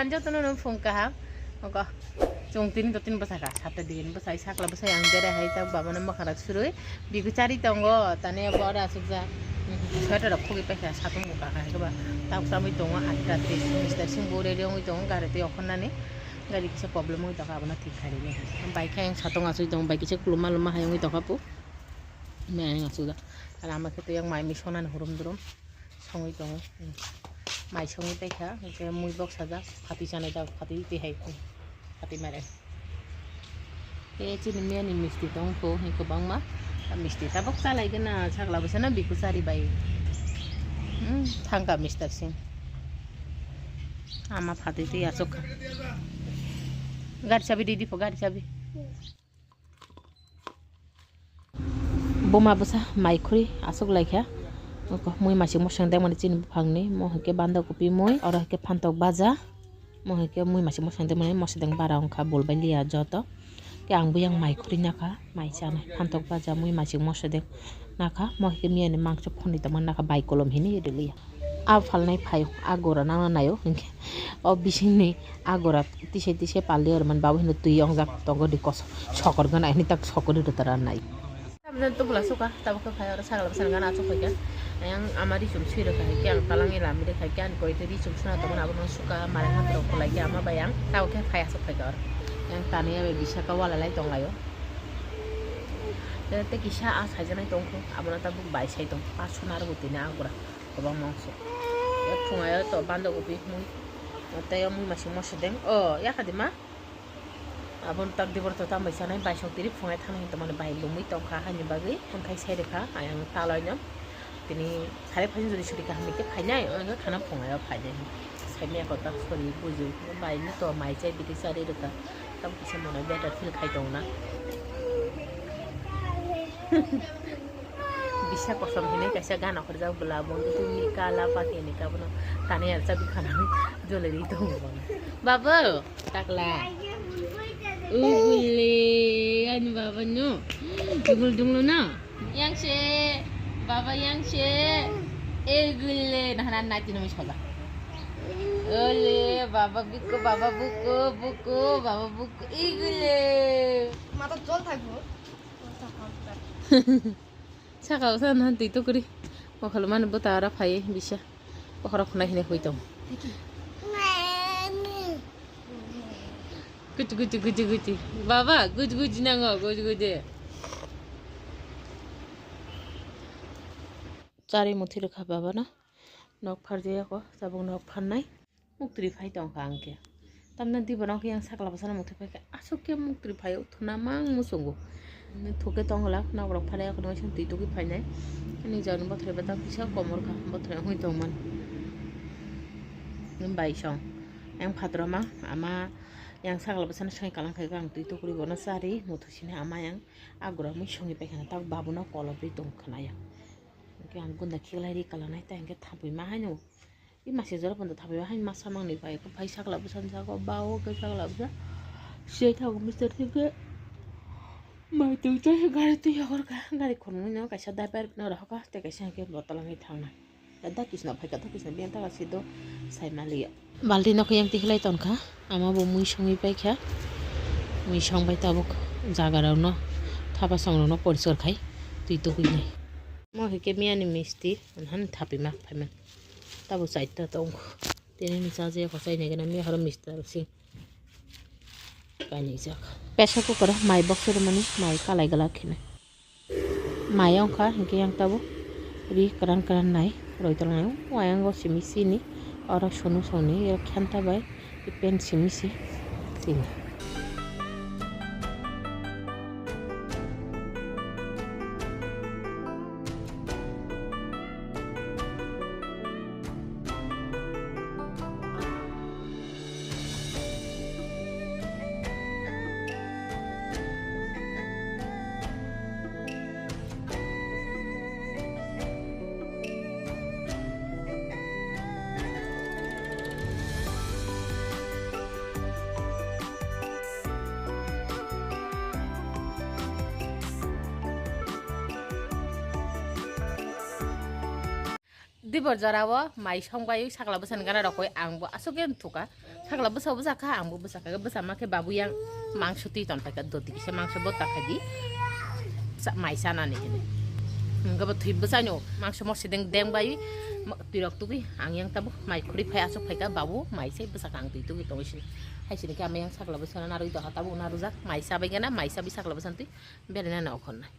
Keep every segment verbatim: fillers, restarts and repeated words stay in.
Ang jotono no phung kaham. Ogo. Chwng tini to tini bwsa ka, satta din bwsai sakla bwsai ang bere hai tak baba no mwkhang rak surui. Biku chari tongo, tani abo ora asuk ja. Sweater rok khogwi paikha, satung bo kaham hai khe ba. Tak chamwi tongo, atta tris, mister sing bo ready wngwi tongo, gari tei okhornani. Gari kisa problem wngwi tongo, abono thik khairwi. Bai khe ang satung asui tongo, bai kisa kuluma luma hai wngwi tongkha pu. Mai ang asuk ja. Lama khe tei yang mai mi sonani hurum durum. Songwi tongo. Mai songwi paikha, hwnkhe mui boksajak, phatwi chanai jak, phatwi twi hai, phatwi mare. E chini miyani misti tongkho, hwnkhe kwbangma misti tabuk chalaigwna, sakla bwsano biku chari bai. Hmm, thangka mister sing. Ama phatwi twi achukha. Gari chabi di, di pho, gari chabi. Buma bwsa mai khuri aswk laikha. Mui masing moseng dengmani chini buphangni, mo hwnkhe banda kopi mui, oro hwnkhe phantok baja, mo hwnkhe mui masing moseng dengmani mosedeng bara wngkha, bul bai liya joto. Khe ang buyang mai khuri nakha, mai chanai, phantok baja, mui masing mosedeng nakha, mo hwnkhe miyani mangso phonwi tongmani nakha, bai kolom hinwi rwliya. A phalnai phaio, a gora nangna naio, hinkhe o bisingni a gora tise tise paldi oro mani babu hino twi ongjak tongo di koso sokor gana hini tak sokor di rwtara nai. Tamjani tubula suka, tabuk khe phai oro sagala bwsani gana achuk khaikhe, ayang ama ri chum sui rwkha haikhe ang talangi lami rwkha haikhe ani koi twi ri chum suna tongmani abono suka marai hapharo khwlaikhe ama bai ang tabuk khe phai achuk khaikhe oro. Ayang tani abai bisaka wala lai tonglaio. Tei kisa a saijaknai tongkho, abono tabuk bai sai tong, paso narwgo tini a gora. Kwbangma ongso. Phungai o to banda kopi mui. Tei o mui masing moso deng. O, yakha di ma? Aboni tak dibor to tambai sanai, baisok tiri phungai thana hinto mani bai lungwi tongkha haini bagwi. Phunkhai sai rwkha, ayang talai no. Tini sari phaini jodi suri kaham ni khe phainai, o wngkha khana phungai o phainai. Saimaya kotor sori bujui. Bai ni to mai chai bidi chari rwkha. Tam kisa mano better feel khai tong na. Bisa kosom hinwi kaisa gana khorjak bwla, "Bondu tumi kala pati ni kabono tani alsa bikhanani jolai ri tongo bono." Babu, takla. Ugule, ani baba no. Dungul dungul no. Yang se, baba yang se. Ugule, nah, nah, nah, tino mis khala. Ole, baba biko, baba buko, buko, baba buko. Ugule. Mata jol thakbo. Saka usa na twi tukuri. Mokhol mani buta ora phai bisa. Bokhorok khwnai hinwi hui tong. Guti, guti, guti, guti. Baba, guti, guti nango, guti, guti. Chari muthi rwkha baba no. Nok pharjaya ko, tabuk nok pharnai. Muktri phai tongkha ang khe. Tamni di borok yang sakla bwsano muktri phai khe aswk khe muktri phai o thuna mang muchungo. Thok khe tongla nok rok phalai khe twi tugwi phainai. Ani jani bothoreba ta kisa komor kha bothoreba hui tongmani. Bai song yang phatroma ama yang sakla bwsano soi kalang khai ang twi tugwi bono chari muthwi sini ama yang agura mui songwi paikha tak babuno kolobwi tong khwnaio. Hwnkhe ang gunda khiklai ri kalanai ta hwnkhe thapwi ma haino. I masa jora pondo thabai hai masa mangni bai khe phai sakla bwsa ni jaga o ba o khe sakla bwsa. Siyai thago mister thik khe mai twi twi gari twi yogor kha gari khormoi no kaisa diaper no rohor kha tei kaisa hwnkhe bottle wngwi thangnai. Da kisna phai kha da kisna biyang taka si do sai maliya. Balti no khe yang tikhlai ton kha ama bo mui songwi pai kha. Mui song bai tabuk jaga rok no thapa song rok no poriskar khai twi tugui nai. Mo hwnkhe miyani misti han thapima phaima. Tabo chaita tong. Tini ni chaje ko chai nai gana mi horo mister sing. Kainai jak. Pressure cooker o mai box rwmani mai kalai glak kheno. Mai wngkha hinkhe yang tabo ri kwran kwran nai roi tong nai. Wayang o simi sini oro sunu soni oro khenta bai. Ipen simi si sini. Dibor jora o mai song bai sakla bwsani gana rok koi ang bo aswk khe thukha. Thakla bwsa bwsa kha, ang bo bwsa kha, bwsa ma khe babu yang mangso twi ton paikha, doti kisa mangso bo ta khai di. Sa-, mai sanani hini. Hingke bo thwi bwsai no mangso morsi deng deng bai ma-, twi rok tugui ang yang tabuk mai khuri phai asuk phaikha babu mai sai bwsa kha ang twi tugui tongwi sini. Hai sini khe ama yang sakla bwsa na narwi doha tabuk narwjak mai sa bai gana mai sa bai sakla bwsa twi. Berena na okhornai.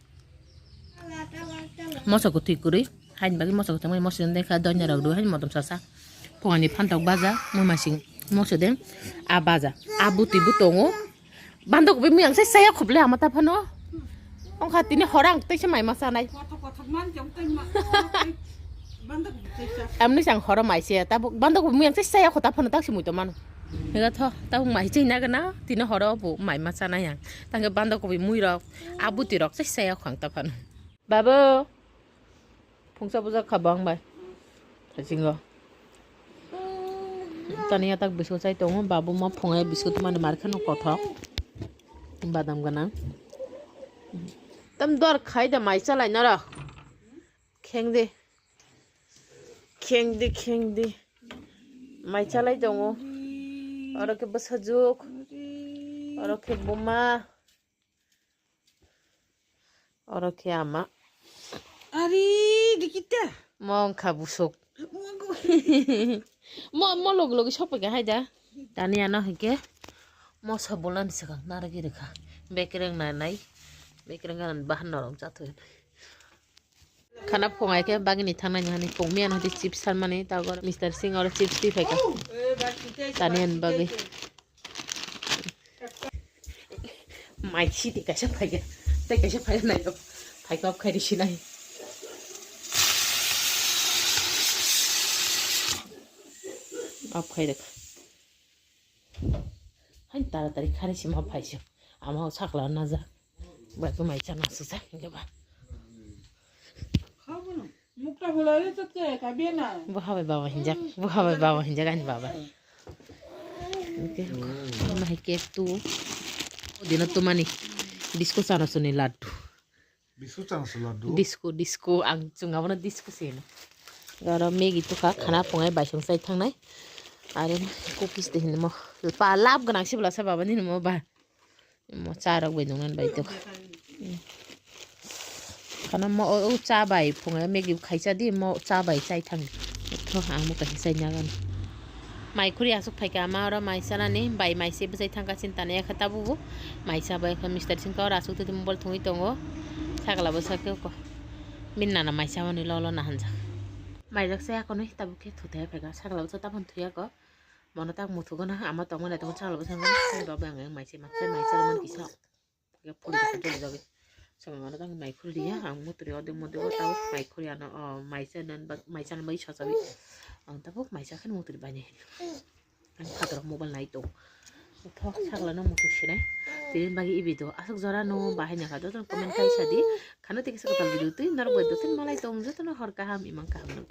Moso kwtwi kwrwi, haini bagwi moso kwtwi, moso deng kha donya rok rw, haini modom sasa. Phungani phantok baja, mui masing moso deng, a baja, a bwtwi bo tongo. Bandok bi mui ang sai saya khuble ama ta phano. Ongkha tini hora ang teisa mai ma sanai. Kothok kothok man jom tei ma. Bandok teisa. Amni sang hora mai se ta bandok bi mui ang sai saya khota phano tak si mui to mano. Hega tho, tabuk mai chai na gana, tini horo bo mai ma chana yang. Tangke bandakobi mui rok, abuti rok chai chai khang ta phano. Babu, phungsa bujak kha bang bai. Thasingo. Tani atak biscuit chai tongo, babu ma phungai biscuit mani mar kheno kothok. Badam gana. Tam dor khai da mai chalai nara. Kheng de. Kheng de, kheng de. Mai chalai tongo. Oro khe bwsajwk. Oro khe buma. Oro khe ama. Ari, dikita. Mo wngkha busuk. Mo, mo logi logi sokphaikha haida. Tani ano hinkhe moso bolani swkang narwgwi rwkha. Bekereng nanai. Bekereng ganani bahan norok chathwi. Khana phungai khe bagini thangnani hani phung miyan hadi chips sanmani tagor Mister Singh oro chips twi phaikha. Tani ani bagwi. Mai sidi kaisa phaikha. Tei kaisa phaikha naio. Phaikha off khairi sinai. Off khairokha. Hai taratari khari sima phaisio. Ama o sakla na ja. Ba tu mai chana susa hinkhe ba. Mukta bolai le chatte kabia na. Bo habai baba hinjak. Bo habai baba hinjak ani baba. Hinkhe ma hai cake tu. Dina tu mani. Disco chana suni laddu. Disco chana su laddu. Disco, disco, ang chwng abono disco se hino. Oro Maggie tukha, khana phungai baisong chai thangnai. Aro cookies de hino mo. Pa lab gwnang sibla sa baba ni mo ba. Mo cha rok bai nungnan bai tukha. Khana mo o, o cha bai phungai Maggie khaisa di mo cha bai chai thang. Tho ang mo kaisa chai nyagan. Mai khuri asuk phaikha ama oro mai chanani bai mai se bwsai thangkha chintani ekha tabuk bo mai cha bai ekha Mister Singh ka oro asuk twi mobile thungwi tongo sakla bwsa khe ko bini nana mai chamani lolo nahanjak mai jak se akonwi tabuk khe thuthai phaikha sakla bwsa tabuk thuyako mono tak muthugo na ama tongmani tongma sakla bwsa mai se mai se mai cha mani kisa. Puri jagwi. Songmano tang mai khuri ya, ang mutri ode mode o tau mai khuri ano, o mai cha nan bak, mai cha nan bai sosawi. Ang tabuk mai cha khan mutri bani. Ang phator mobile nai to. Thok sakla no mutu sinai. Tini bagi ibi do. Asuk jora no bahai na kha. Joto comment kai sadi. Khana tiki sa kotal video twi nar bai do tin malai tong joto no hor kaham imang kaham nang.